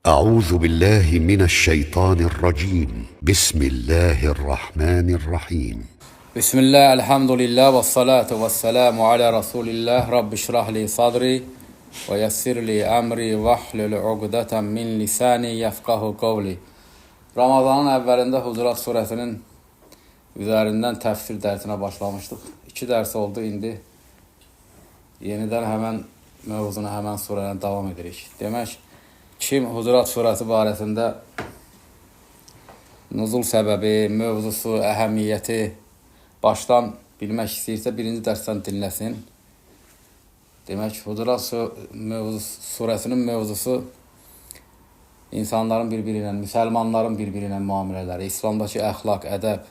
أعوذ بالله من الشيطان الرجيم. بسم الله الرحمن الرحيم. Bismillah, elhamdülillah, və salatu və selamu alə Rasulillah. Rabbi şrah li sadri və yessir li əmri vəhlül uqdətən min lisani yəfqahu qavli. Ramazanın əvvəlində Hucurat surəsinin üzərindən təfsir dərsinə başlamışdıq. 2 dərs oldu indi. Yenidən həmən mövzunu, həmən surəni davam edirik. Demək, kim Hucurat surəsi barəsində nuzul səbəbi, mövzusu, əhəmiyyəti başdan bilmək istəyirsə, birinci dərsdən dinləsin. Demək, Hucurat surəsinin mövzusu insanların bir-biri ilə, müsəlmanların bir-biri ilə müamilələri, İslamdakı əxlaq, ədəb,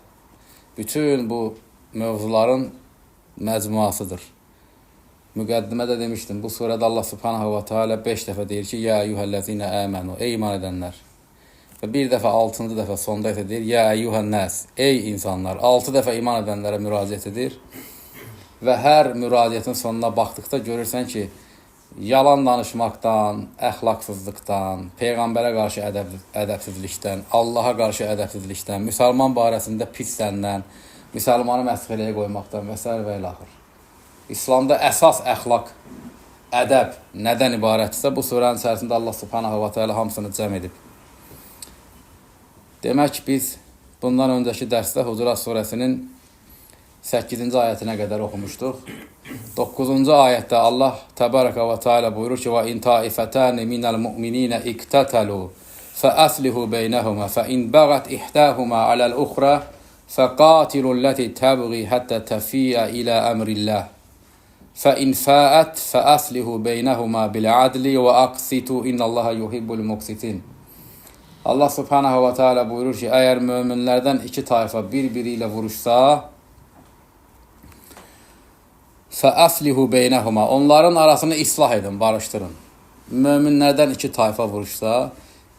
bütün bu mövzuların məcmuasıdır. Müqəddimədə demişdim, bu surədə Allah Subhanahu və Teala 5 dəfə deyir ki, Yə eyyuhəl-ləzinə əmənu, ey iman edənlər. Və bir dəfə, 6-cı dəfə sonda isə deyir, Yə eyyuhən-nəs, ey insanlar. 6 dəfə iman edənlərə müraciət edir. Və hər müraciətin sonuna baxdıqda görürsən ki, yalan danışmaqdan, əxlaqsızlıqdan, Peyğəmbərə qarşı ədəbsizlikdən, Allaha qarşı ədəbsizlikdən, müsəlman barəsində pis zəndən, müsəlmanı məsxərəyə qoymaqdan və s. və ilaxır. İslamda əsas əxlaq, ədəb nədən ibarətdirsə, bu surənin içərisində Allah Subhanahu və Teala hamısını cəm edib. Demək, biz bundan öncəki dərsdə Hucurat surəsinin 8-ci ayətinə qədər oxumuşduq. 9-cu ayətdə Allah Təbaraka və Teala buyurur ki: "Və in taifətani minəl mu'minina iqtatalu fəaslihu beynəhuma fəin bəğət ihdahuma aləl-uxra fəqatilu allati təbği həttə təfiə ilə əmrillah. Fəin fəət fəaslihu beynəhuma bil-adli və aqsitu innallaha yuhibbul muqsitin." Allah Subhanahu və Teala buyurur ki, əgər möminlərdən iki tayfa bir-biri ilə vuruşsa, fəaslihu beynəhuma, onların arasını islah edin, barışdırın. Möminlərdən iki tayfa vuruşsa,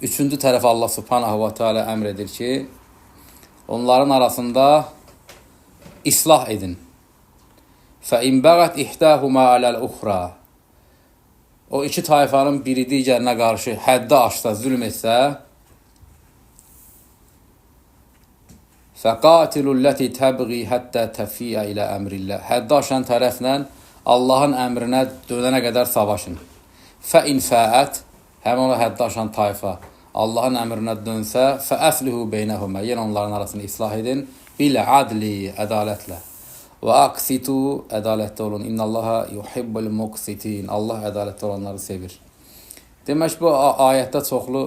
üçüncü tərəfə Allah Subhanahu və Teala əmr edir ki, onların arasında islah edin. Fəin bəğət ihdahuma aləl-uxra, o iki tayfanın biri digərinə qarşı həddi aşsa, zülm etsə, fəqatilu ləti təbği həttə təfiyə ilə əmrillah, həddi aşan tərəflə Allahın əmrinə dönənə qədər savaşın. Fəin fəət, həmin o həddi aşan tayfa Allahın əmrinə dönsə, fəəslihu beynəhumə, yenə onların arasını islah edin, bil adli, ədalətlə. Və aqsitu, ədalətli olun. İnnallaha yuhibbul muqsitin. Allah ədalətli olanları sevir. Demək, bu ayətdə çoxlu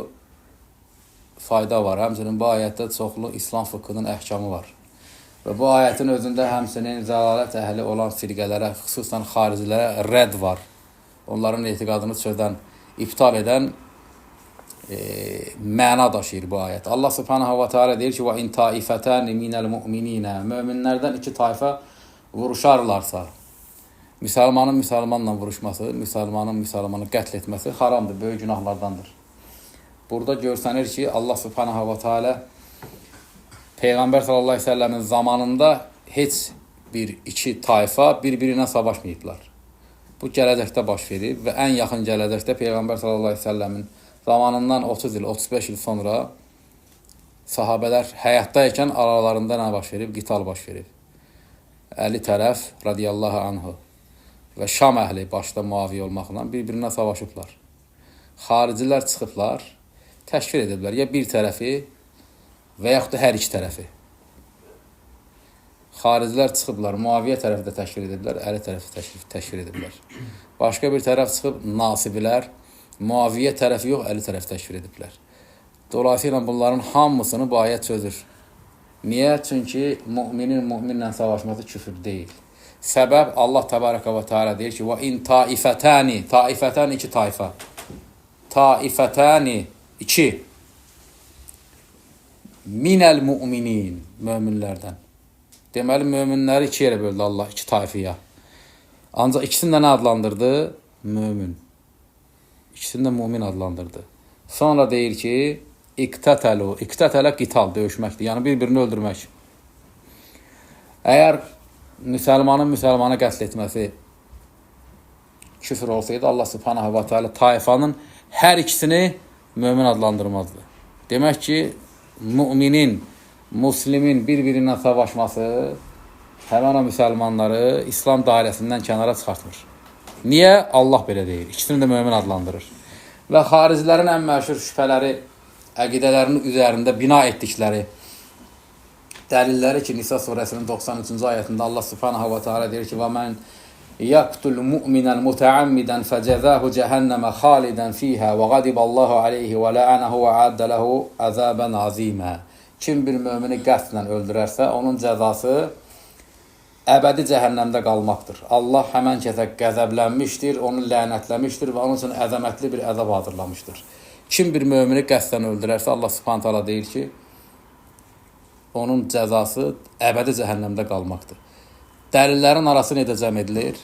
fayda var. Həmçinin bu ayətdə çoxlu İslam fıkhının əhkamı var. Və bu ayətin özündə həmçinin zəlalət əhli olan firqələrə, xüsusən xaricilərə rədd var. Onların etiqadını sözdən iptal edən məna daşıyır bu ayət. Allah Subhanahu və Teala deyir ki: "Və in taifətani minəl mu'minina." Möminlərdən iki tayfa vuruşarlarsa, müsəlmanın müsəlmanla vuruşması, müsəlmanın müsəlmanı qətl etməsi haramdır, böyük günahlardandır. Burada görsənir ki, Allah Subhanahu və Teala Peyğəmbər sallallahu əleyhi və səlləmin zamanında heç bir iki tayfa bir-birinə savaşmayıblar. Bu gələcəkdə baş verib və ən yaxın gələcəkdə Peyğəmbər sallallahu əleyhi və səlləmin zamanından 30 il, 35 il sonra sahabələr həyatda ikən aralarında nə baş verib? Qital baş verib. Əli tərəf radiyallahu anhu və Şam əhli başda Muaviyə olmaqla bir-birinə savaşıblar. Xaricilər çıxıblar, təşkil ediblər ya bir tərəfi və yaxud da hər iki tərəfi. Xaricilər çıxıblar, Muaviyə tərəfi də təşkil ediblər, Əli tərəfi təşkil ediblər. Başqa bir tərəf çıxıb Nasibilər, Muaviyə tərəfi yox, Əli tərəfi təşkil ediblər. Dolayısıyla bunların hamısını bu ayət çözür. Niyə? Çünki müminin müminlə savaşması küfür deyil. Səbəb Allah Təbaraka və Teala deyir ki: "Və in taifətani", taifətani iki tayfa. Taifətani iki. Minəl müminin, möminlərdən. Deməli möminləri iki yerə böldü Allah, iki tayfaya. Ancaq ikisini də nə adlandırdı? Mömin. İkisini də mümin adlandırdı. Sonra deyir ki, İqtətəlu, iqtətələ qital, döyüşməkdir. Yəni bir-birini öldürmək. Əgər müsəlmanın müsəlmanı qətl etməsi küfür olsaydı, Allah Subhanahu və Teala tayfanın hər ikisini mömin adlandırmazdı. Demək ki, müminin, muslimin bir-birinə savaşması həmən o müsəlmanları İslam dairəsindən kənara çıxartmır. Niyə? Allah belə deyir. İkisini də mömin adlandırır. Və xaricilərin ən məşhur şübhələri, əqidələrinin üzərində bina etdikləri dəlilləri ki, Nisa surəsinin 93-cü ayətində Allah Subhanahu va Taala deyir ki: "Və men yaqtul mu'minan muta'ammidan fəcəzahu cəhənnəmə xalidan fiha və qadiballahu alayhi və la'anahu və a'adda lahu azaban azima." Kim bir mömini qəsdən öldürərsə, onun cəzası əbədi cəhənnəmdə qalmaqdır. Allah həmən kəsə qəzəblənmişdir, onu lənətləmişdir və onun üçün əzəmətli bir əzab hazırlamışdır. Kim bir mömini qəsdən öldürərsə, Allah Subhanahu taala deyir ki, onun cəzası əbədi cəhənnəmdə qalmaqdır. Dəlillərin arası necə cəm edilir?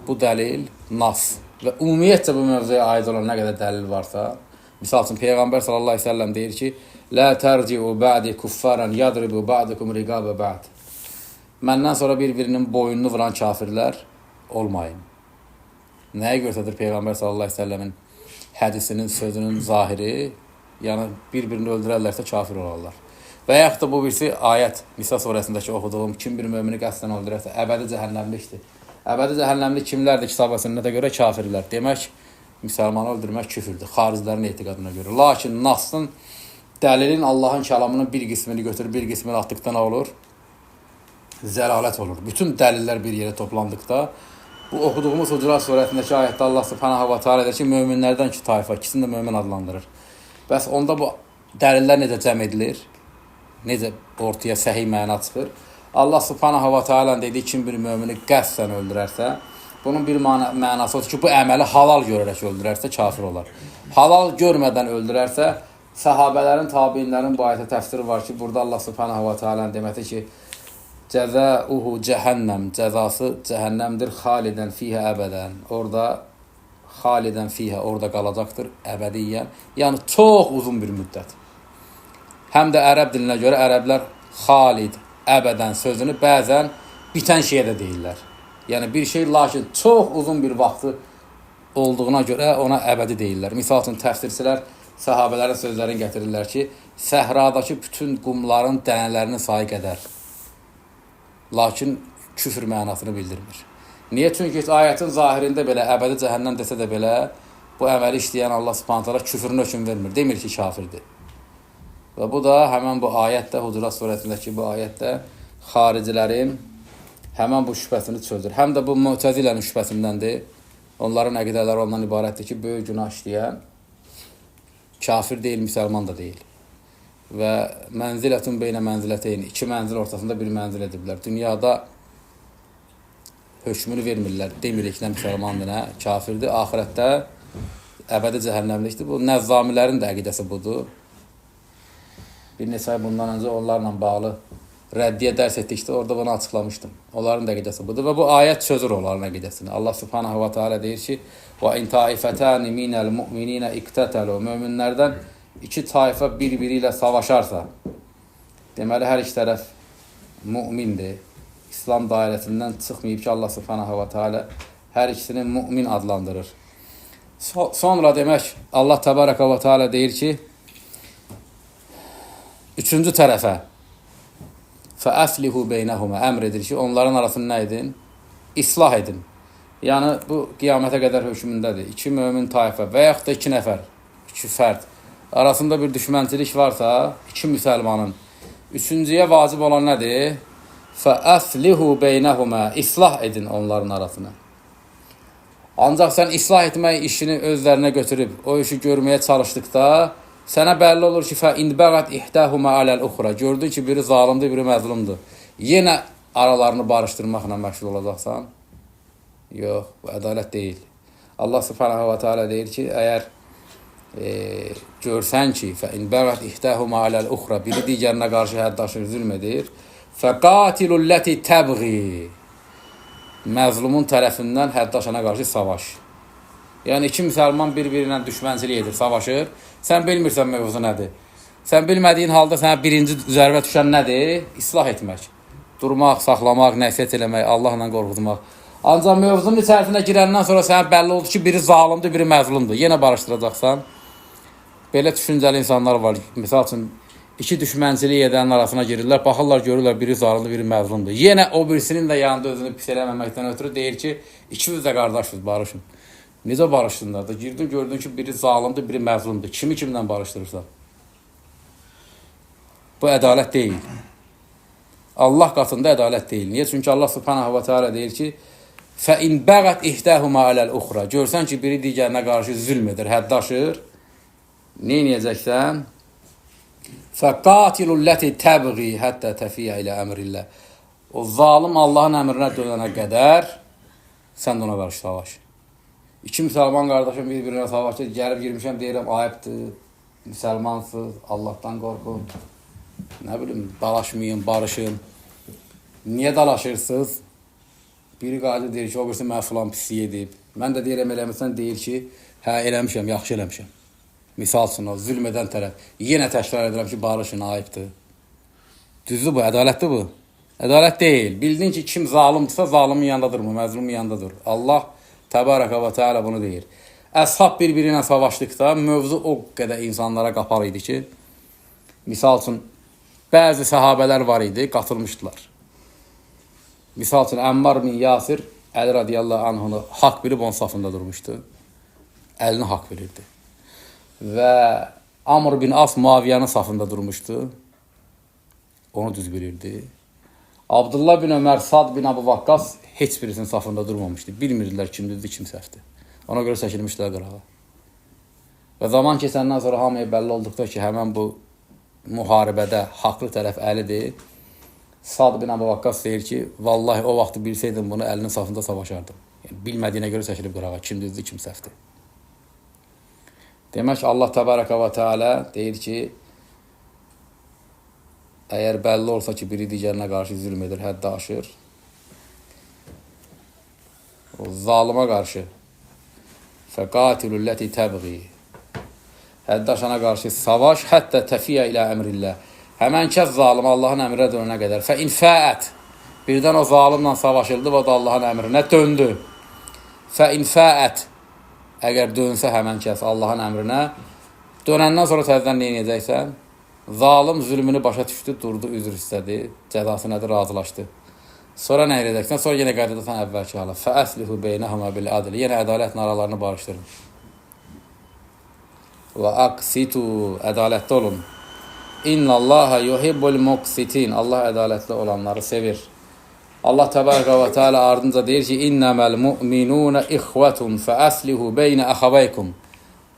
Bu dəlil nas və ümumiyyətcə bu mövzuya aid olan nə qədər dəlil varsa, misal üçün Peyğəmbər sallallahu əleyhi və səlləm deyir ki: "La tərci'u ba'di kuffaran yadribu ba'dukum riqaba ba'd." Məndən sonra bir-birinin boynunu vuran kafirlər olmayın. Nəyə göstərir Peyğəmbər sallallahu əleyhi və səlləmin hədisinin, sözünün zahiri? Yəni bir-birini öldürərlərsə kafir olarlar. Və yaxud da bu birisi ayət, Nisa surəsindəki oxuduğum, kim bir mömini qəsdən öldürərsə əbədi cəhənnəmlikdir. Əbədi cəhənnəmlik kimlərdir kitab və sünnətə görə? Kafirlər. Demək, müsəlmanı öldürmək küfürdür, xaricilərin etiqadına görə. Lakin nasın, dəlilin, Allahın kəlamının bir qismini götürüb bir qismini atdıqda nə olur? Zəlalət olur. Bütün dəlillər bir yerə toplandıqda, bu oxuduğumuz Hucurat surəsindəki ayətdə Allah Subhanahu va Taala deyir ki, möminlərdən iki tayfa, ikisini də mömin adlandırır. Bəs onda bu dəlillər necə cəm edilir? Necə ortaya səhih məna çıxır? Allah Subhanahu va Taala dediyi kim bir mömini qəsdən öldürərsə, bunun bir mənası odur ki, bu əməli halal görərək öldürərsə kafir olar. Halal görmədən öldürərsə, səhabələrin, tabiinlərin bu ayətə təfsiri var ki, burada Allah Subhanahu va Taala deməsi ki, cəzauhu cəhənnəm, cəzası cəhənnəmdir, xalidən fihə əbədən. Orada xalidən fihə, orada qalacaqdır əbədiyyən. Yəni çox uzun bir müddət. Həm də ərəb dilinə görə ərəblər xalid, əbədən sözünü bəzən bitən şeyə də deyirlər. Yəni bir şey lakin çox uzun bir vaxtı olduğuna görə ona əbədi deyirlər. Misal üçün təfsirçilər səhabələrin sözlərini gətirirlər ki, səhradakı bütün qumların dənələrinin sayı qədər. Lakin küfr mənasını bildirmir. Niyə? Çünki ayətin zahirində belə əbədi cəhənnəm desə də belə bu əməli işləyən Allah Subhanahu taala küfrünə hökm vermir. Demir ki, kafirdir. Və bu da həmən bu ayətdə, Hucurat surəsindəki bu ayətdə xaricilərin həmən bu şübhəsini çözür. Həm də bu Mu'təzilənin şübhəsindəndir. Onların əqidələri ondan ibarətdir ki, böyük günah işləyən kafir deyil, müsəlman da deyil. Və mənzilətun beynə mənziləteyn, iki mənzil ortasında bir mənzil ediblər. Dünyada hökmünü vermirlər. Demirik nə müsəlmandır, nə kafirdir. Axirətdə əbədi cəhənnəmlikdir. Bu nəzzamilərin də əqidəsi budur. Bir neçə ay bundan öncə onlarla bağlı rəddiyə dərs etdikdə orada bunu açıqlamışdım. Onların da əqidəsi budur və bu ayət çözür onların əqidəsini. Allah Subhanahu va Taala deyir ki: "Və in taifatan minel mu'minina iqtatalu." Möminlərdən iki tayfa bir-biri ilə savaşarsa, deməli hər iki tərəf mümindir. İslam dairəsindən çıxmayıb ki, Allah Subhanahu va Taala hər ikisini mümin adlandırır. Sonra demək Allah Təbaraka və Taala deyir ki, üçüncü tərəfə fəəslihu beynəhumə əmr edir ki, onların arasını nə edin? İslah edin. Yəni bu qiyamətə qədər hökmündədir. İki mömin tayfa və yaxud da iki nəfər, iki fərd arasında bir düşmənçilik varsa, iki müsəlmanın üçüncüyə vacib olan nədir? Fəəslihu beynəhumə islah edin onların arasını. Ancaq sən islah etmək işini özlərinə götürüb o işi görməyə çalışdıqda sənə bəlli olur ki, fə inbəğət ihdəhumə aləl-uxra. Gördün ki, biri zalimdir, biri məzlumdur. Yenə aralarını barışdırmaqla məşğul olacaqsan. Yox, bu ədalət deyil. Allah Subhanahu va Taala deyir ki, əgər görsən ki, fə inbəğət ihdəhumə aləl-uxra, biri digərinə qarşı hədd aşır, zülm edir. Fəqatilullati təbği. Məzlumun tərəfindən hədd aşana qarşı savaş. Yəni iki müsəlman bir-birinə düşmənçilik edir, savaşır. Sən bilmirsən mövzu nədir. Sən bilmədiyin halda sənə birinci zərbə düşən nədir? İslah etmək. Durmaq, saxlamaq, nəsihət eləmək, Allahla qorxutmaq. Ancaq mövzunun içərisinə girəndən sonra sənə bəlli oldu ki, biri zalimdir, biri məzlumdur. Yenə barışdıracaqsan. Belə düşüncəli insanlar var. Misal üçün, iki düşmənçilik edənin arasına girirlər, baxırlar, görürlər, biri zalimdir, biri məzlumdur. Yenə o birisinin də yanında özünü pis eləməməkdən ötürü deyir ki, ikiniz də qardaşsınız, barışın. Necə barışsınlar da? Girdin, gördün ki, biri zalimdir, biri məzlumdur. Kimi kimdən barışdırırsan? Bu ədalət deyil. Allah qatında ədalət deyil. Niyə? Çünki Allah subhanahu və teala deyir ki, فَاِنْ بَغَتْ اِحْدَهُمَا عَلَى الْاُخْرَى. Görsən ki, biri digərinə qarşı zülm edir, həddi aşır. Nə edəcəksən? فَقَاتِلُوا الَّتِي تَبْغِي حَتَّى تَفِيَ إِلَى أَمْرِ اللّٰهِ. O zalim Allahın əmrinə dönənə qədər sən də ona qarşı savaş. İki müsəlman qardaşım bir-birinə savaşır. Gəlib girmişəm, deyirəm, ayıbdır, müsəlmansınız, Allahdan qorxun. Nə bilim, dalaşmayın, barışın. Niyə dalaşırsınız? Biri qayıdır, deyir ki, o birisi mənə filan pislik edib. Mən də deyirəm, eləmirsən, deyir ki, hə, eləmişəm, yaxşı eləmişəm. Misal üçün, o zülm edən tərəf. Yenə təkrar edirəm ki, barışın, ayıbdır. Düzdür bu, ədalətli bu. Ədalət deyil. Bildin ki, kim zalimdirsə, zalimin yanında durma, məzlumun yanında dur. Allah təbarəkə və teala bunu deyir. Əshab bir-biri ilə savaşdıqda mövzu o qədər insanlara qapalı idi ki, misal üçün, bəzi səhabələr var idi, qatılmışdılar. Misal üçün, Əmmar bin Yasir Əli radiyallahu anhunu haqq bilib onun safında durmuşdu. Əlini haqq bilirdi. Və Amr bin As Muaviyyənin safında durmuşdu. Onu düz bilirdi. Abdullah bin Ömər, Sad bin Abu Vaqqas heç birisinin safında durmamışdı. Bilmirdilər kim düzdür, kim səhvdir. Ona görə çəkilmişdilər qırağa. Və zaman keçəndən sonra hamıya bəlli olduqda ki, həmən bu müharibədə haqlı tərəf Əlidir. Sad bin Abu Vaqqas deyir ki, vallahi o vaxtı bilsəydim bunu Əlinin safında savaşardım. Yəni, bilmədiyinə görə çəkilib qırağa. Kim düzdür, kim səhvdir. Demək Allah təbarəkə və teala deyir ki, əgər bəlli olsa ki, biri digərinə qarşı zülm edir, həddi aşır, o zalıma qarşı fəqatilu ləti təbği, həddi aşana qarşı savaş, həttə təfiyə ilə əmrillah. Həmən kəs zalim Allahın əmrinə dönənə qədər. Fə in fəət, birdən o zalimla savaşıldı və o da Allahın əmrinə döndü. Fə in fəət, əgər dönsə həmən kəs Allahın əmrinə, dönəndən sonra təzədən nə edəcəksən? Zalim zülmünü başa düşdü, durdu, üzr istədi, cəzası nədir, razılaşdı. Sonra nə edəcəksən? Sonra yenə qayıdacaqsan əvvəlki hala. Fəəslihu beynəhumə bil adl. Yenə ədalətlə aralarını barışdırın. Və aqsitu, ədalətli olun. İnnallaha yuhibbul muqsitin. Allah ədalətli olanları sevir. Allah təbaraka və teala ardınca deyir ki, İnməl mu'minuna ixvetun fəəslihu beynə əxəvəykum.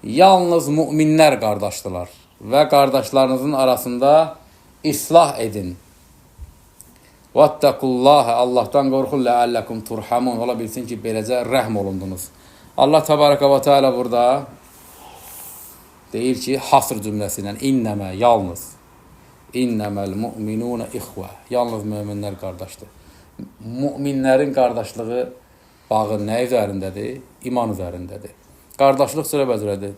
Yalnız müminlər qardaşdılar və qardaşlarınızın arasında islah edin. Vəttəqullaha, Allahdan qorxun, ləalləkum turhamun. Ola bilsin ki, beləcə rəhm olundunuz. Allah təbaraka və teala burada deyir ki, hasr cümləsi ilə innəmə, yalnız. İnnəməl mu'minuna ixvə. Yalnız möminlər qardaşdır. Müminlərin qardaşlığı bağı nə üzərindədir? İman üzərindədir. Qardaşlıq cürəbəcürədir.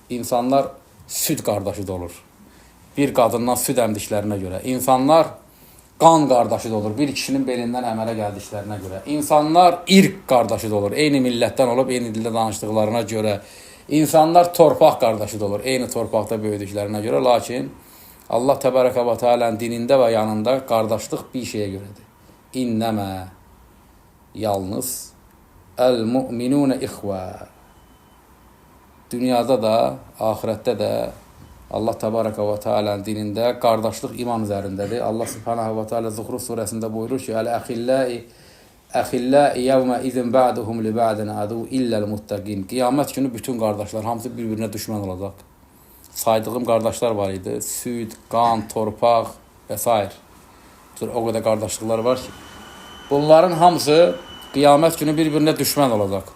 İnsanlar süd qardaşı da olur. Bir qadından süd əmdiklərinə görə. İnsanlar qan qardaşı da olur. Bir kişinin belindən əmələ gəldiklərinə görə. İnsanlar irq qardaşı da olur. Eyni millətdən olub, eyni dildə danışdıqlarına görə. İnsanlar torpaq qardaşı da olur. Eyni torpaqda böyüdüklərinə görə. Lakin Allah təbaraka və teala'nın dinində və yanında qardaşlıq bir şeyə görədir. İnnəmə, yalnız, əl-mu'minunə ixvə. Dünyada da, axirətdə də Allah təbaraka və teala'nın dinində qardaşlıq iman üzərindədir. Allah subhanahu və teala Zuhruf surəsində buyurur ki, Əl-əxilləi əxilləi yevmə izin ba'duhum li ba'din adu illəl muttaqin. Qiyamət günü bütün qardaşlar hamısı bir-birinə düşmən olacaq. Saydığım qardaşlar var idi. Süd, qan, torpaq və s. O qədər qardaşlıqlar var ki. Bunların hamısı qiyamət günü bir-birinə düşmən olacaq.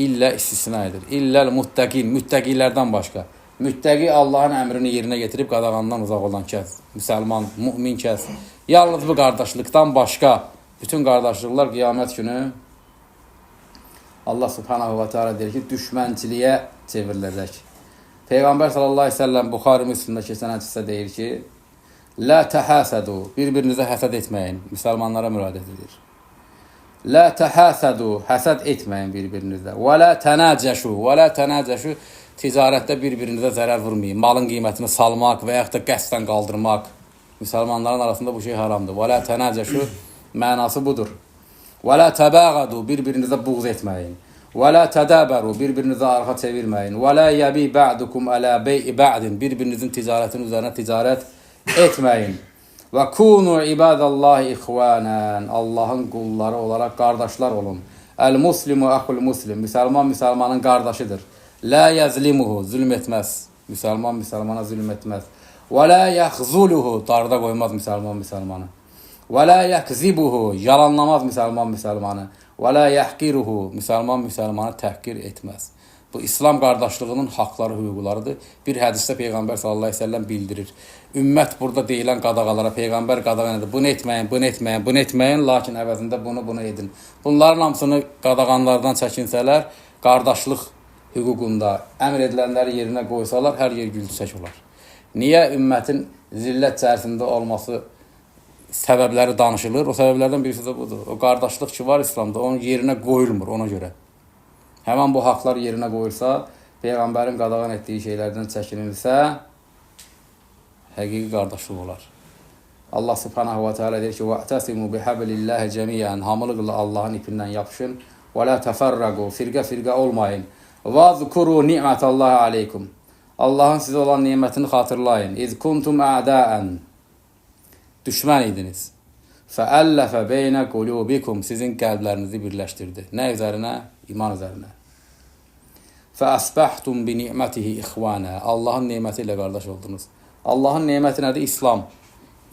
İllə istisna edir. İlləl muttaqin, müttəqilərdən başqa. Müttəqi Allahın əmrini yerinə yetirib qadağandan uzaq olan kəs, müsəlman, mümin kəs. Yalnız bu qardaşlıqdan başqa bütün qardaşlıqlar qiyamət günü Allah subhanahu və teala deyir ki, düşmənçiliyə çevriləcək. Peyğəmbər sallallahu əleyhi və səlləm Buxari Müslimdə keçən hədisdə deyir ki, Lə təhəsədu, bir-birinizə həsəd etməyin, müsəlmanlara müraciət edir. Lə təhəsədu, həsəd etməyin bir-birinizə. Və lə tənəcəşu, və lə tənəcəşu, Ticarətdə bir-birinizə zərər vurmayın. Malın qiymətini salmaq və yaxud da qəsdən qaldırmaq. Müsəlmanların arasında bu şey haramdır. Və la tənəcəşu mənası budur. Və la təbəğədu, bir-birinizə buğz etməyin. Və la tədəbəru, bir-birinizə arxa çevirməyin. Və la yəbi bə'dukum ələ bey'i bə'din, bir-birinizin ticarətin üzərinə ticarət etməyin. Və kunu ibadallahi ixvanən, Allahın qulları olaraq qardaşlar olun. Əl-muslimu əxul muslim, müsəlman müsəlmanın qardaşıdır. Lə yəzlimuhu, zülm etməz. Müsəlman müsəlmana zülm etməz. Və lə yəxzuluhu, darda qoymaz müsəlman müsəlmanı. Və lə yəkzibuhu, yalanlamaz müsəlman müsəlmanı. Və lə yəhqiruhu, müsəlman müsəlmanı təhqir etməz. Bu İslam qardaşlığının haqları, hüquqlarıdır. Bir hədisdə Peyğəmbər sallallahu əleyhi və səlləm bildirir. Ümmət burada deyilən qadağalara Peyğəmbər qadağan edir. Bunu etməyin, bunu etməyin, bunu etməyin, lakin əvəzində bunu edin. Bunların hamısını qadağanlardan çəkinsələr, qardaşlıq hüququnda əmr edilənləri yerinə qoysalar, hər yer gülçək olar. Niyə ümmətin zillət içərisində olması səbəbləri danışılır? O səbəblərdən birisi də budur. O qardaşlıq ki var İslamda, onun yerinə qoyulmur ona görə. Həmən bu haqlar yerinə qoyulsa, Peyğəmbərin qadağan etdiyi şeylərdən çəkinilsə, həqiqi qardaşlıq olar. Allah subhanahu və teala deyir ki: "Va'tasimu bihablillahi cemiyan." Hamılıqla Allahın ipindən yapışın. Və la təfərraqu, firqə-firqə olmayın. Vazkuru ni'metallahi aleykum. Allahın sizə olan nemətini xatırlayın. İz kuntum a'daen. Düşmən idiniz. Fəəlləfə beynə qulubikum. Sizin qəlblərinizi birləşdirdi. Nə üzərinə? İman üzərinə. Fəəsbəhtum bi ni'mətihi ixvanə. Allahın neməti ilə qardaş oldunuz. Allahın neməti nədir? İslam,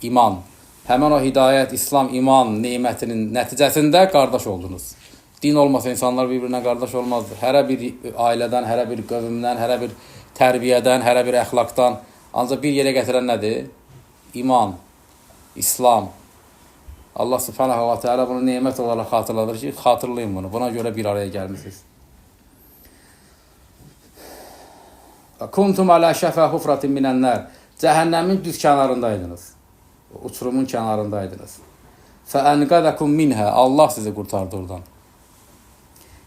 iman. Həmən o hidayət, İslam, iman nemətinin nəticəsində qardaş oldunuz. Din olmasa insanlar bir-birinə qardaş olmazdı. Hərə bir ailədən, hərə bir qövmdən, hərə bir tərbiyədən, hərə bir əxlaqdan. Ancaq bir yerə gətirən nədir? İman, İslam. Allah subhanahu wa ta'ala bunu nemət olaraq xatırladır ki, xatırlayın bunu. Buna görə bir araya gəlmişsiniz. Kuntum alə şəfə hufratin minənlər. Cəhənnəmin düz kənarındaydınız. Uçurumun kənarındaydınız. Fəənqədəkum minhə. Allah sizi qurtardı oradan.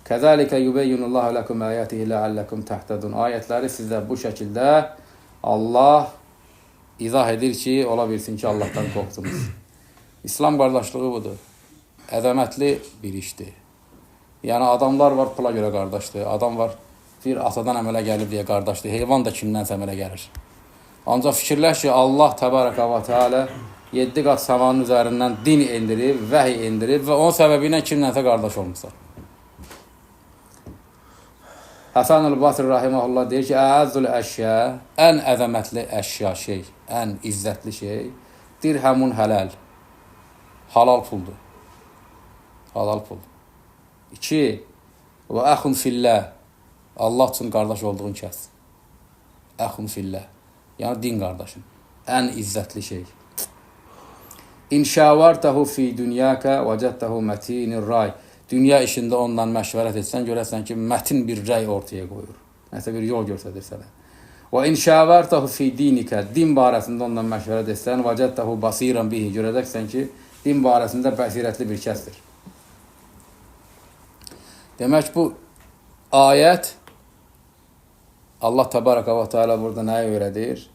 Kəzəlikə yubeyyinullahu ləkum ayətihi ləalləkum təhtədun. Ayətləri sizə bu şəkildə Allah izah edir ki, ola bilsin ki, Allahdan qorxdunuz. İslam qardaşlığı budur. Əzəmətli bir işdir. Yəni adamlar var pula görə qardaşdır. Adam var bir atadan əmələ gəlib deyə qardaşdır. Heyvan da kimdənsə əmələ gəlir. Ancaq fikirləş ki, Allah təbarəkə və teala 7 qat səmanın üzərindən din endirib, vəhy endirib və onun səbəbi ilə kimdənsə qardaş olmuşsan. Həsən el-Basri rahimehullah deyir ki, əəzzül əşya, ən əzəmətli əşya şey, ən izzətli şey, dirhəmun hələl, halal puldur. Halal pul. 2. Və əxun fillə, Allah üçün qardaş olduğun kəs. Əxun fillə, yəni din qardaşın. Ən izzətli şey. İn şəvərtəhu fi dünyəkə vəcədtəhu mətinir ray. Dünya işində ondan məşvərət etsən, görərsən ki, mətin bir rəy ortaya qoyur. Nəsə bir yol göstərir sənə. Və in şəvərtəhu fi dinikə, din barəsində ondan məşvərət etsən, vəcədtəhu basiran bihi, görəcəksən ki, din barəsində bəsirətli bir kəsdir. Demək, bu ayət Allah təbarəkə və teala burada nəyi öyrədir?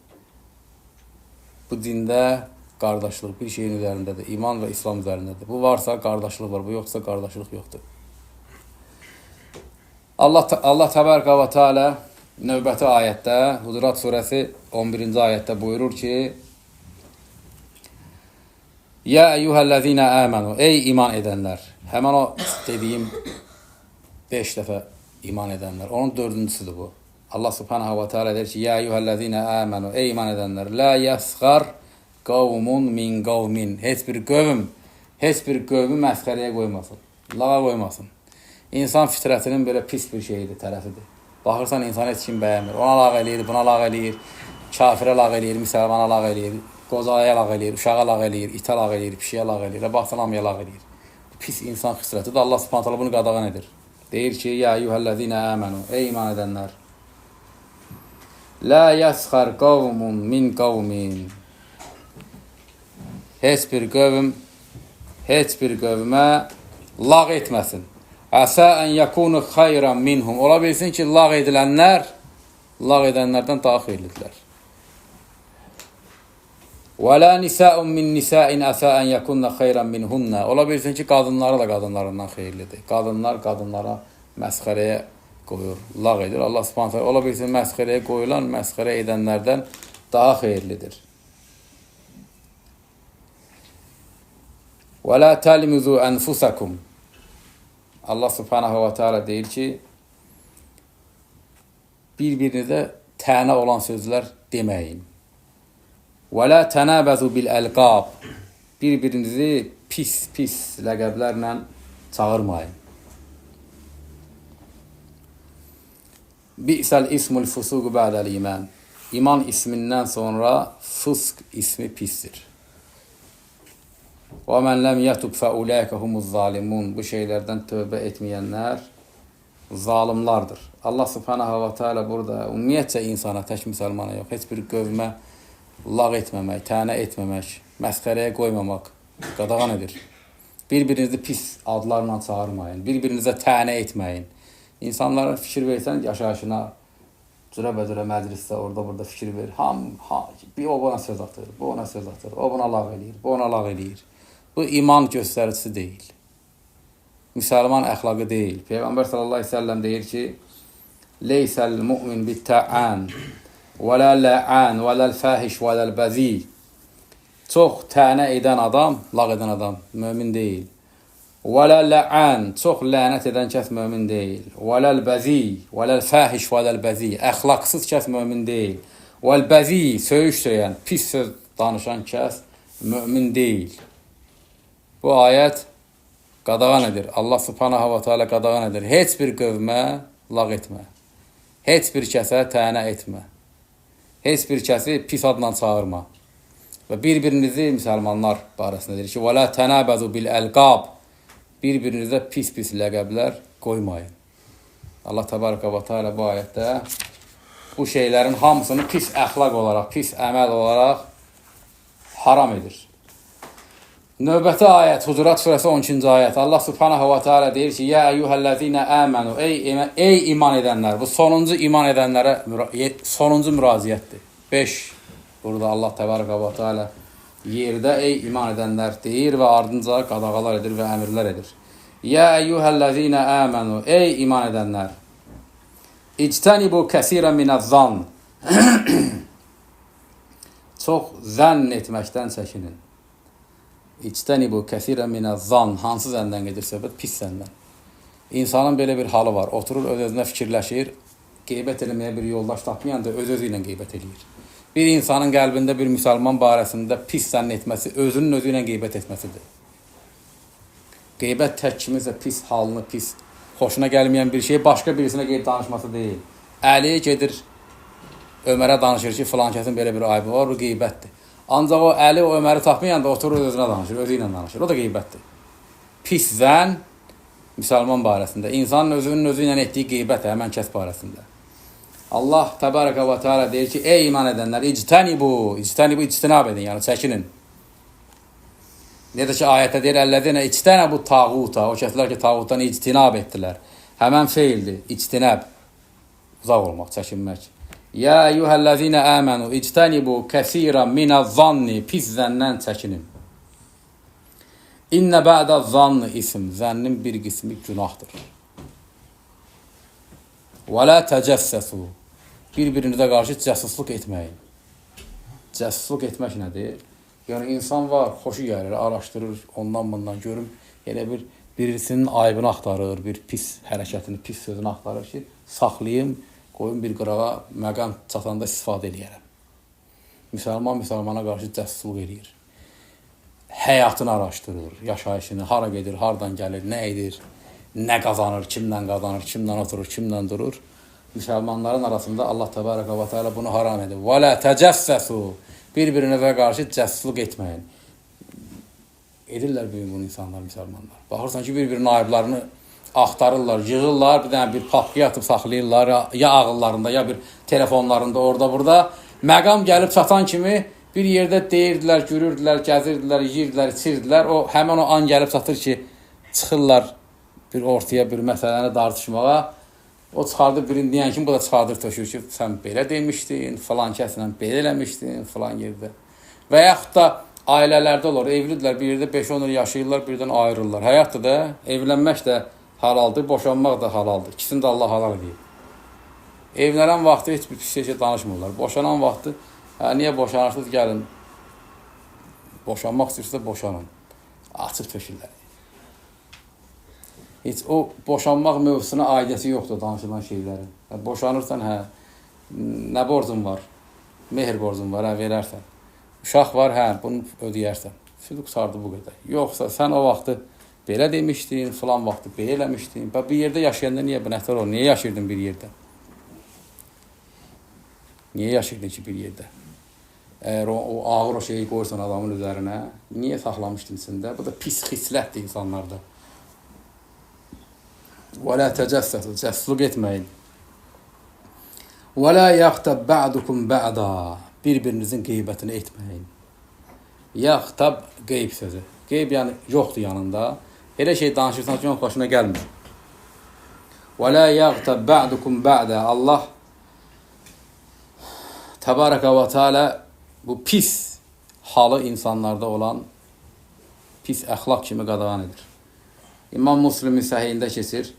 Bu dində qardaşlıq bir şeyin üzərindədir. İman və İslam üzərindədir. Bu varsa qardaşlıq var, bu yoxsa qardaşlıq yoxdur. Allah təbarəkə və teala növbəti ayətdə, Hucurat surəsi 11-ci ayətdə buyurur ki: Ya eyyuhəl-ləzinə əmənu, ey iman edənlər. Həmən o dediyim 5 dəfə iman edənlər. Onun 4-cüsüdür bu. Allah subhanahu və teala deyir ki: Ya eyyuhəl-ləzinə əmənu, ey iman edənlər, la yəsxar qavmun min qavmin. Heç bir qövm, heç bir qövmü məsxərəyə qoymasın. Lağa qoymasın. İnsan fitrətinin belə pis bir şeyidir, tərəfidir. Baxırsan, insan heç kim bəyənmir. Ona lağ eləyir, buna lağ eləyir, kafirə lağ eləyir, müsəlmana lağ eləyir, qocaya lağ eləyir, uşağa lağ eləyir, itə lağ eləyir, pişiyə lağ eləyir, baxsan hamıya lağ eləyir. Bu pis insan xisletidir. Allah subhanahu taala bunu qadağan edir. Deyir ki: Ya eyyuhəl-ləzinə əmənu, ey iman edənlər. La yəsxər qavmun min qavmin. Heç bir qövm, heç bir qövmə lağ etməsin. Əsə ən yəkunu xayran minhum. Ola bilsin ki, lağ edilənlər, lağ edənlərdən daha xeyirlidirlər. Və la nisa'un min nisa'in asa an yakunna xeyran minhunna. Ola bilsin ki, qadınları da qadınlarından xeyirlidir. Qadınlar qadınlara məsxərəyə qoyur, lağ edir. Allah Subhanahu taala ola bilsin məsxərəyə qoyulan, məsxərə edənlərdən daha xeyirlidir. Və la talmizu anfusakum. Allah Subhanahu və Teala deyir ki, bir-birinizə tənə olan sözlər deməyin. Və la tanabazu bil əlqab. Bir-birinizi pis-pis ləqəblərlə çağırmayın. Bi'səl ismul fusuqu ba'dəl iman. İman ismindən sonra fısq ismi pisdir. Və mən ləm yətub fəuləikə humuz zalimun. Bu şeylərdən tövbə etməyənlər zalimlardır. Allah Subhanahu və Teala burada ümumiyyətcə insana, tək müsəlmana yox, heç bir qövmə lağ etməmək, tənə etməmək, məsxərəyə qoymamaq qadağan edir. Bir-birinizi pis adlarla çağırmayın, bir-birinizə tənə etməyin. İnsanlara fikir versən yaşayışına, cürəbəcürə məclisdə, orada burada fikir ver. Bir o buna söz atır, bu ona söz atır, o buna lağ eləyir, bu ona lağ eləyir. Bu iman göstəricisi deyil. Müsəlman əxlaqı deyil. Peyğəmbər sallallahu əleyhi və səlləm deyir ki: "Leysəl mu'min bitta'an və la la'an və la'l fahiş və la'l bəzi." Çox tənə edən adam, lağ edən adam mömin deyil. Və la la'an, çox lənət edən kəs mömin deyil. Və la'l bəzi, və la'l fahiş və la'l bəzi, əxlaqsız kəs mömin deyil. Və l-bəzi, söyüş söyən, pis söz danışan kəs mömin deyil. Bu ayət qadağan edir. Allah Subhanahu və Teala qadağan edir. Heç bir qövmə lağ etmə. Heç bir kəsə tənə etmə. Heç bir kəsi pis adla çağırma. Və bir-birinizi müsəlmanlar barəsində deyir ki, "Və la tanabazu bil əlqab." Bir-birinizə pis-pis ləqəblər qoymayın. Allah Təbaraka və Teala bu ayətdə bu şeylərin hamısını pis əxlaq olaraq, pis əməl olaraq haram edir. Növbəti ayət Hucurat surəsi 12-ci ayət. Allah Subhanahu və Teala deyir ki: "Ya eyyuhellezine amenu" Ey iman edənlər. Bu sonuncu iman edənlərə sonuncu müraciətdir. 5 burada Allah Təbaraka və Teala yerdə ey iman edənlər deyir və ardınca qadağalar edir və əmrlər edir. Ya eyyuhellezine amenu ey iman edənlər. İctanibu kəsiran minəz-zann. Çox zənn etməkdən çəkinin. İctanibu kəsiran minəz-zann. Hansı zəndən gedir söhbət? Pis zəndən. İnsanın belə bir halı var. Oturur, öz-özünə fikirləşir, qeybət eləməyə bir yoldaş tapmayanda öz-özü ilə qeybət eləyir. Bir insanın qəlbində bir müsəlman barəsində pis zənn etməsi, özünün özü ilə qeybət etməsidir. Qeybət tək kimisə pis halını, pis, xoşuna gəlməyən bir şeyi başqa birisinə qeyb danışması deyil. Əli gedir Ömərə danışır ki, filan kəsin belə bir ayıbı var, bu qeybətdir. Ancaq o Əli o Öməri tapmayanda oturur özünə danışır, özü ilə danışır. O da qeybətdir. Pis zənn müsəlman barəsində, insanın özünün özü ilə etdiyi qeybət həmən kəs barəsində. Allah Təbaraka və Teala deyir ki, ey iman edənlər, ictənibu, ictənibu, ictinab edin, yəni çəkinin. Necə ki, ayətdə deyir, əlləzinə ictənəbu tağuta, o kəslər ki, tağutdan ictinab etdilər. Həmən feildir, ictinəb, uzaq olmaq, çəkinmək. Ya eyyuhəl-ləzinə əmənu, ictənibu kəsiran minəz-zanni, pis zəndən çəkinin. İnnə bə'də zanni ism, zənnin bir qismi günahdır. Və lə təcəssəsu, bir-birinizə qarşı cəsusluq etməyin. Cəsusluq etmək nədir? Yəni insan var, xoşu gəlir, araşdırır, ondan bundan görüm, elə bir birisinin ayıbını axtarır, bir pis hərəkətini, pis sözünü axtarır ki, saxlayım, qoyum bir qırağa, məqam çatanda istifadə eləyərəm. Müsəlman müsəlmana qarşı cəsusluq eləyir. Həyatını araşdırır, yaşayışını, hara gedir, hardan gəlir, nə edir, nə qazanır, kimlə qazanır, kimlə oturur, kimlə durur. Müsəlmanların arasında Allah Təbaraka və Teala bunu haram edir. Və la təcəssəsu, bir-birinizə qarşı cəsusluq etməyin. Edirlər bu gün bunu insanlar, müsəlmanlar. Baxırsan ki, bir-birinin ayıblarını axtarırlar, yığırlar, bir dənə bir papkaya atıb saxlayırlar, ya ağıllarında, ya bir telefonlarında, orada, burada. Məqam gəlib çatan kimi bir yerdə deyirdilər, gülürdülər, gəzirdilər, yeyirdilər, içirdilər. O həmən o an gəlib çatır ki, çıxırlar bir ortaya bir məsələni dartışmağa. O çıxardır birini deyən kimi, bu da çıxardır tökür ki, sən belə demişdin, filan kəslə belə eləmişdin, filan yerdə. Və yaxud da ailələrdə olur, evlidirlər, bir yerdə 5-10 il yaşayırlar, birdən ayrılırlar. Həyatdır da, evlənmək də halaldır, boşanmaq da halaldır. İkisini də Allah halal edib. Evlənən vaxtı heç bir pis şey danışmırlar. Boşanan vaxtı, hə, niyə boşanırsınız, gəlin. Boşanmaq istəyirsə boşanın. Açıb tökürlər. Heç o boşanmaq mövzusuna aidiyyəti yoxdur danışılan şeylərin. Hə, boşanırsan, hə, nə borcun var? Mehr borcun var, hə, verərsən. Uşaq var, hə, bunu ödəyərsən. Südü qurtardı bu qədər. Yoxsa sən o vaxtı belə demişdin, filan vaxtı belə eləmişdin. Bax, bir yerdə yaşayanda niyə bu nətər olur? Niyə yaşayırdın bir yerdə? Niyə yaşayırdın ki bir yerdə? Əgər o ağır o şeyi qoyursan adamın üzərinə, niyə saxlamışdın içində? Bu da pis xislətdir insanlarda. Və lə təcəssəsu, cəssuq etməyin. Və lə yəxtəb bə'dukum bə'da, bir-birinizin qeybətini etməyin. Yəxtəb qeyb sözü. Qeyb yəni yoxdur yanında. Elə şey danışırsan ki, onun xoşuna gəlmir. Və lə yəxtəb bə'dukum bə'da. Allah Təbarəkə və Teala bu pis halı insanlarda olan pis əxlaq kimi qadağan edir. İmam Müslimin səhiyində keçir.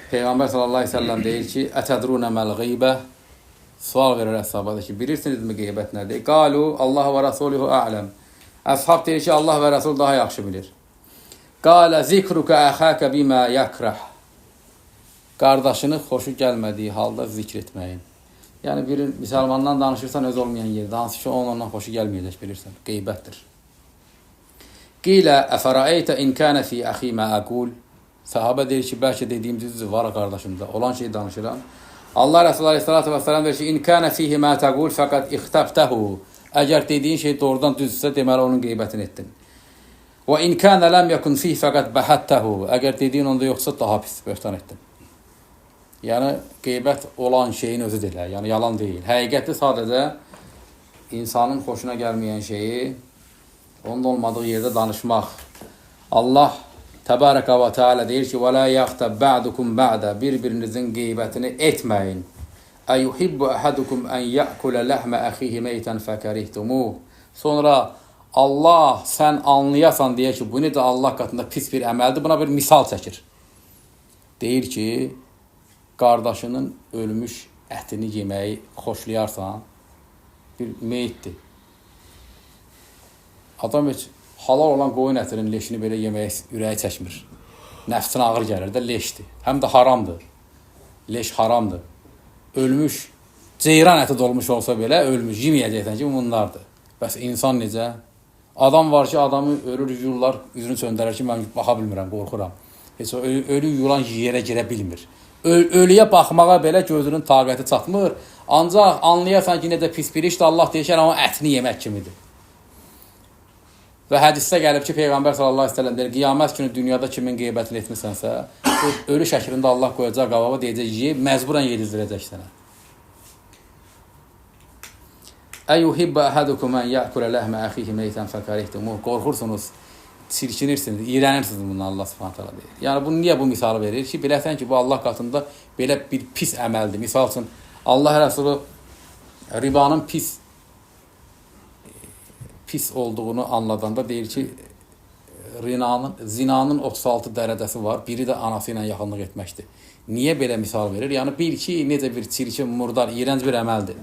Peyğəmbər sallallahu əleyhi və səlləm deyir ki, "Ətədrunə məl qeybə?" Sual verir əshabada ki, bilirsinizmi qeybət nədir? Qalu Allah və Rasuluhu a'ləm. Əshab deyir ki, Allah və Rəsul daha yaxşı bilir. Qalə zikruka əxaka bima yakrah. Qardaşını xoşu gəlmədiyi halda zikr etməyin. Yəni bir müsəlmandan danışırsan öz olmayan yerdə, hansı ki onun ondan xoşu gəlməyəcək bilirsən, qeybətdir. Qilə əfəraeytə in kana fi əxi ma aqul. Sahabə deyir ki, bəlkə dediyim düzdür, var qardaşımda, olan şeyi danışıram. Allah Resulü Aleyhisselatü Vesselam deyir ki, in kana fihi ma taqul faqad ixtabtahu. Əgər dediyin şey doğrudan düzdürsə, deməli onun qeybətini etdin. Və in kana lam yakun fihi faqad bahattahu. Əgər dediyin onda yoxsa, daha pis böhtan etdin. Yəni qeybət olan şeyin özüdür, yəni yalan deyil. Həqiqəti sadəcə insanın xoşuna gəlməyən şeyi onun olmadığı yerdə danışmaq. Allah Təbarəkə və Teala deyir ki, "Və la yəxtab ba'dukum ba'da." Bir-birinizin qeybətini etməyin. Əyuhibbu ahadukum an ya'kula lahma axihi meytan fəkarihtumuh. Sonra Allah sən anlayasan deyə ki, bu necə Allah qatında pis bir əməldir. Buna bir misal çəkir. Deyir ki, qardaşının ölmüş ətini yeməyi xoşlayarsan, bir meyitdir. Adam heç halal olan qoyun ətinin leşini belə yeməyə ürəyi çəkmir. Nəfsinə ağır gəlir də, leşdir. Həm də haramdır. Leş haramdır. Ölmüş, ceyran əti dolmuş olsa belə ölmüş, yeməyəcəksən ki, bunlardır. Bəs insan necə? Adam var ki, adamı ölür, yuyurlar, üzünü söndərər ki, mən baxa bilmirəm, qorxuram. Heç o ölü yuyulan yerə girə bilmir. Ölüyə baxmağa belə gözünün taqəti çatmır. Ancaq anlayasan ki, necə pis bir işdir, Allah deyir ki, onun ətini yemək kimidir. Və hədisdə gəlib ki, Peyğəmbər sallallahu əleyhi və səlləm deyir, qiyamət günü dünyada kimin qeybətini etmisənsə, ölü şəklində Allah qoyacaq qabağa, deyəcək, ye, məcburən yedizdirəcək sənə. Əyuhibbu ahadukum an ya'kula lahma axihi meytan fəkarihtumuh. Qorxursunuz, çirkinirsiniz, iyrənirsiniz bundan Allah Subhanahu taala deyir. Yəni bunu niyə bu misalı verir ki, biləsən ki, bu Allah qatında belə bir pis əməldir. Misal üçün Allah Rəsulu ribanın pis olduğunu anladanda deyir ki, zinanın 36 dərəcəsi var, biri də anası ilə yaxınlıq etməkdir. Niyə belə misal verir? Yəni bil ki, necə bir çirkin, murdar, iyrənc bir əməldir.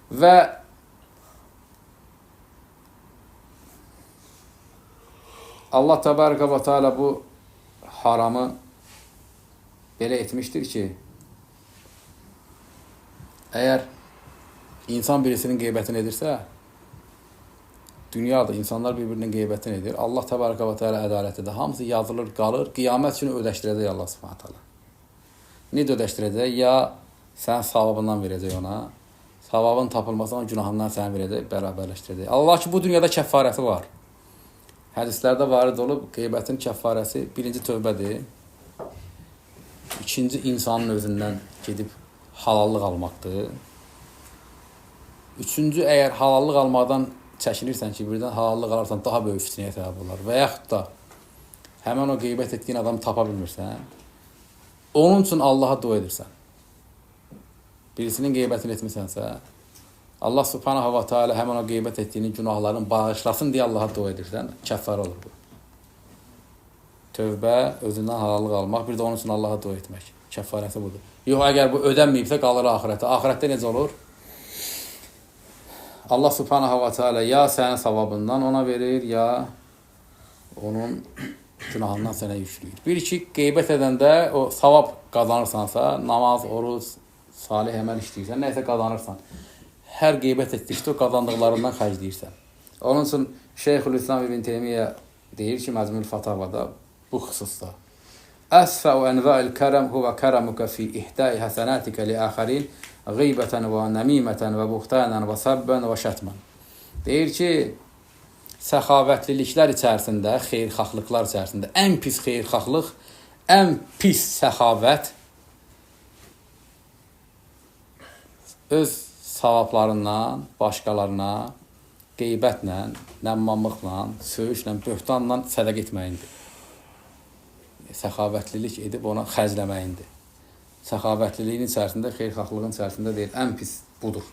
Və Allah Təbarəkə və Teala bu haramı belə etmişdir ki, əgər insan birisinin qeybətini edirsə, dünyada insanlar bir-birinin qeybətini edir. Allah Təbarəkə və Teala ədalətlidir. Hamısı yazılır, qalır. Qiyamət günü ödəşdirəcək Allah Subhanahu taala. Necə ödəşdirəcək? Ya sən savabından verəcək ona, savabın tapılması onun günahından sənə verəcək, bərabərləşdirəcək. Allah ki, bu dünyada kəffarəsi var. Hədislərdə varid olub, qeybətin kəffarəsi birinci tövbədir. İkinci, insanın özündən gedib halallıq almaqdır. Üçüncü, əgər halallıq almaqdan çəkinirsən ki, birdən halallıq alarsan, daha böyük fitnəyə səbəb olar. Və yaxud da Həmən o qeybət etdiyin adamı tapa bilmirsən. Onun üçün Allaha dua edirsən. Birisinin qeybətini etmisənsə, Allah subhanahu wa ta'ala həmən o qeybət etdiyinin günahlarını bağışlasın deyə Allaha dua edirsən, kəffarə olur bu. Tövbə, özündən halallıq almaq, bir də onun üçün Allaha dua etmək. Kəffarəsi budur. Yox, əgər bu ödənməyibsə, qalır axirətə. Axirətdə necə olur? Allah subhanahu wa ta'ala ya sənin savabından ona verir, ya onun günahından sənə yükləyir. Bir ki, qeybət edəndə o savab qazanırsansa, namaz, oruc, salih əməl işləyirsən, nəysə qazanırsan. Hər qeybət etdikdə o qazandıqlarından xərcləyirsən. Onun üçün Şeyxülislam İbn Teymiyyə deyir ki, Məcmül Fatavada bu xüsusda: Əsfəu ənvə'il kərəm huvə kərəmuka fi ihdəi həsənətikə li əxərin qeybətən və nəmimətən və buxtanən və səbbən və şətmən. Deyir ki, səxavətliliklər içərisində, xeyirxahlıqlar içərisində ən pis xeyirxahlıq, ən pis səxavət öz savablarından başqalarına qeybətlə, nəmmamlıqla, söyüşlə, böhtanla sədəq etməyindir. Səxavətlilik edib ona xərcləməyindir. Səxavətliliyin içərisində, xeyirxahlığın içərisində deyir, ən pis budur.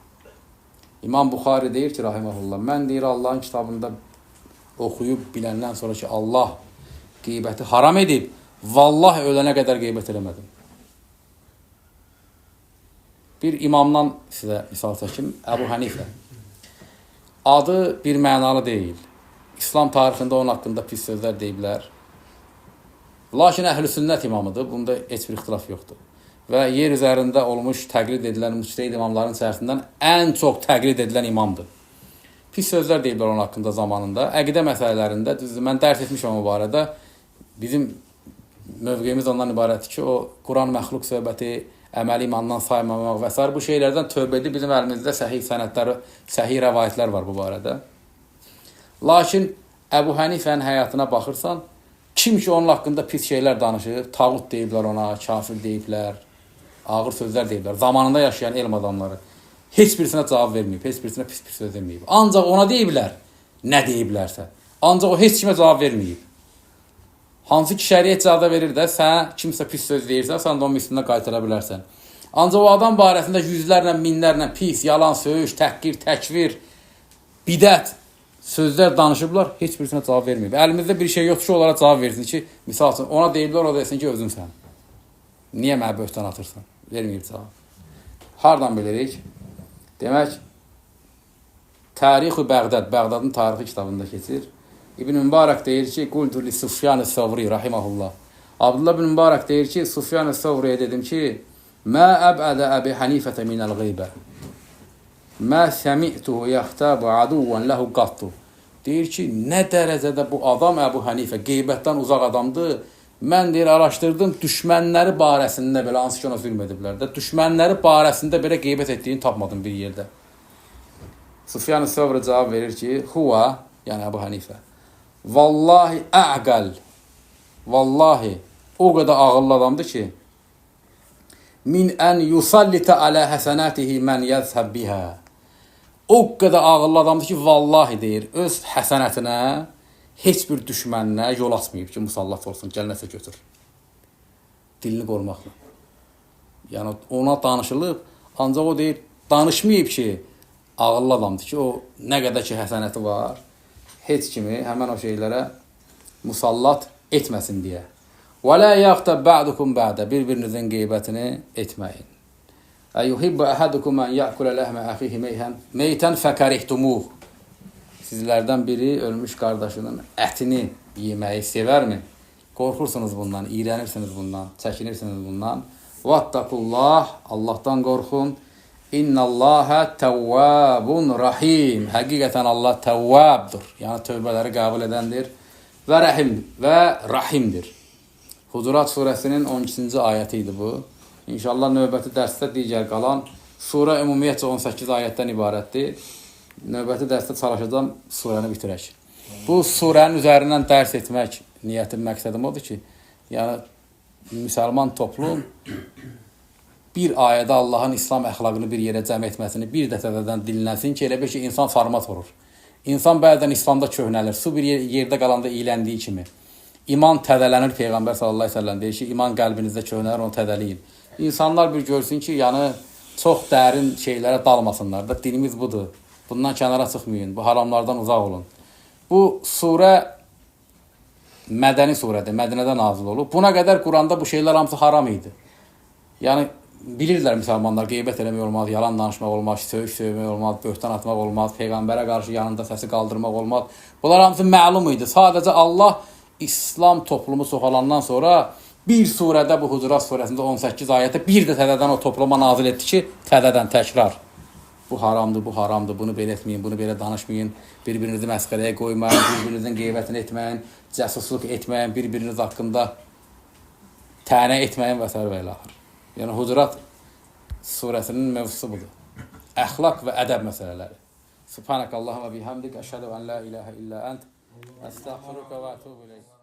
İmam Buxari deyir ki, rahiməhullah, mən deyir Allahın kitabında oxuyub biləndən sonra ki, Allah qeybəti haram edib, vallahi ölənə qədər qeybət eləmədim. Bir imamdan sizə misal çəkim, Əbu Hənifə. Adı bir mənalı deyil. İslam tarixində onun haqqında pis sözlər deyiblər. Lakin əhl-i sünnət imamıdır, bunda heç bir ixtilaf yoxdur. Və yer üzərində olmuş təqlid edilən müctehid imamların içərisindən ən çox təqlid edilən imamdır. Pis sözlər deyiblər onun haqqında zamanında. Əqidə məsələlərində, düzdür, mən dərs etmişəm o barədə. Bizim mövqeyimiz ondan ibarətdir ki, o Quran məxluq söhbəti, əməli imandan saymamaq və s. bu şeylərdən tövbə edib bizim əlimizdə səhih sənədləri, səhih rəvayətlər var bu barədə. Lakin Əbu Hənifənin həyatına baxırsan, kim ki onun haqqında pis şeylər danışır, tağut deyiblər ona, kafir deyiblər, ağır sözlər deyiblər. Zamanında yaşayan elm adamları heç birisinə cavab verməyib, heç birisinə pis bir söz deməyib. Ancaq ona deyiblər, nə deyiblərsə. Ancaq o heç kimə cavab verməyib. Hansı ki şəriət icazə verir də, sənə kimsə pis söz deyirsə, sən də onun üstündə qaytara bilərsən. Ancaq o adam barəsində yüzlərlə, minlərlə pis, yalan, söyüş, təhqir, təkvir, bidət sözlər danışıblar, heç birisinə cavab verməyib. Əlimizdə bir şey yoxdur ki, onlara cavab versin ki, misal üçün, ona deyiblər, o desin ki, özünsən. Niyə mənə böhtan atırsan? Verməyib cavab. Hardan bilirik? Demək, Tarixi Bəğdad, Bəğdadın tarixi kitabında keçir. İbn Mübarək deyir ki, Qultu li Sufyan Səvri rahimehullah. Abdullah ibn Mübarək deyir ki, Sufyan Səvriyə dedim ki, Mə əbədə Əbi Hənifətə minəl qeybə. Mə səmi'tuhu yaxtabu aduvan lehu qattu. Deyir ki, nə dərəcədə bu adam Əbu Hənifə qeybətdən uzaq adamdır. Mən deyir, araşdırdım, düşmənləri barəsində belə, hansı ki ona zülm ediblər də, düşmənləri barəsində belə qeybət etdiyini tapmadım bir yerdə. Sufyan Səvri cavab verir ki, huva, yəni Əbu Hənifə, vallahi əqəl, vallahi o qədər ağıllı adamdır ki, min ən yusallitə alə həsənətihi mən yəzhəb bihə. O qədər ağıllı adamdır ki, vallahi deyir, öz həsənətinə heç bir düşməninə yol açmayıb ki, musallat olsun, gəl nəsə götür. Dilini qorumaqla. Yəni ona danışılıb, ancaq o deyir, danışmayıb ki, ağıllı adamdır ki, o nə qədər ki həsənəti var, heç kimi həmən o şeylərə musallat etməsin deyə. Və la yəğtab ba'dukum ba'da, bir-birinizin qeybətini etməyin. Əyuhibbu əhadukum ən ya'kulə ləhmə əxihi meytən fəkərihtumuh. Sizlərdən biri ölmüş qardaşının ətini yeməyi sevərmi? Qorxursunuz bundan, iyrənirsiniz bundan, çəkinirsiniz bundan. Vattakullah, Allahdan qorxun. İnnallâhe təvvâbun rahim. Həqiqətən Allah təvvâbdır. Yəni tövbələri qəbul edəndir və rəhim və rahimdir. Hucurat surəsinin 12-ci ayəti idi bu. İnşallah növbəti dərsdə digər qalan surə ümumiyyətcə 18 ayətdən ibarətdir. Növbəti dərsdə çalışacağam surəni bitirək. Bu surənin üzərindən dərs etmək niyyətim, məqsədim odur ki, yəni müsəlman toplum bir ayədə Allahın İslam əxlaqını bir yerə cəm etməsini bir dəfədən dinləsin ki, elə bil ki, insan format olur. İnsan bəzən İslamda köhnəlir. Su bir yerdə qalanda iyləndiyi kimi. İman təzələnir. Peyğəmbər sallallahu əleyhi və səlləm deyir ki, iman qəlbinizdə köhnəlir, onu təzələyin. İnsanlar bir görsün ki, yəni çox dərin şeylərə dalmasınlar da. Dinimiz budur. Bundan kənara çıxmayın. Bu haramlardan uzaq olun. Bu surə mədəni surədir. Mədinədə nazil olub. Buna qədər Quranda bu şeylər hamısı haram idi. Yəni bilirlər müsəlmanlar, qeybət eləmək olmaz, yalan danışmaq olmaz, söyüş söymək olmaz, böhtan atmaq olmaz, peyğəmbərə qarşı yanında səsi qaldırmaq olmaz. Bunlar hamısı məlum idi. Sadəcə Allah İslam toplumu çoxalandan sonra bir surədə, bu Hucurat surəsində 18 ayətdə bir də təzədən o topluma nazil etdi ki, təzədən təkrar. Bu haramdır, bu haramdır, bunu belə etməyin, bunu belə danışmayın, bir-birinizi məsxərəyə qoymayın, bir-birinizin qeybətini etməyin, cəsusluq etməyin, bir-biriniz haqqında tənə etməyin və sair və ilaxır. Yəni Hucurat surəsinin mövzusu budur. Əxlaq və ədəb məsələləri. Subhanakallahumma bihamdik, əşhədu en la ilaha illa ent, əstəğfiruka və ətubu ileyk.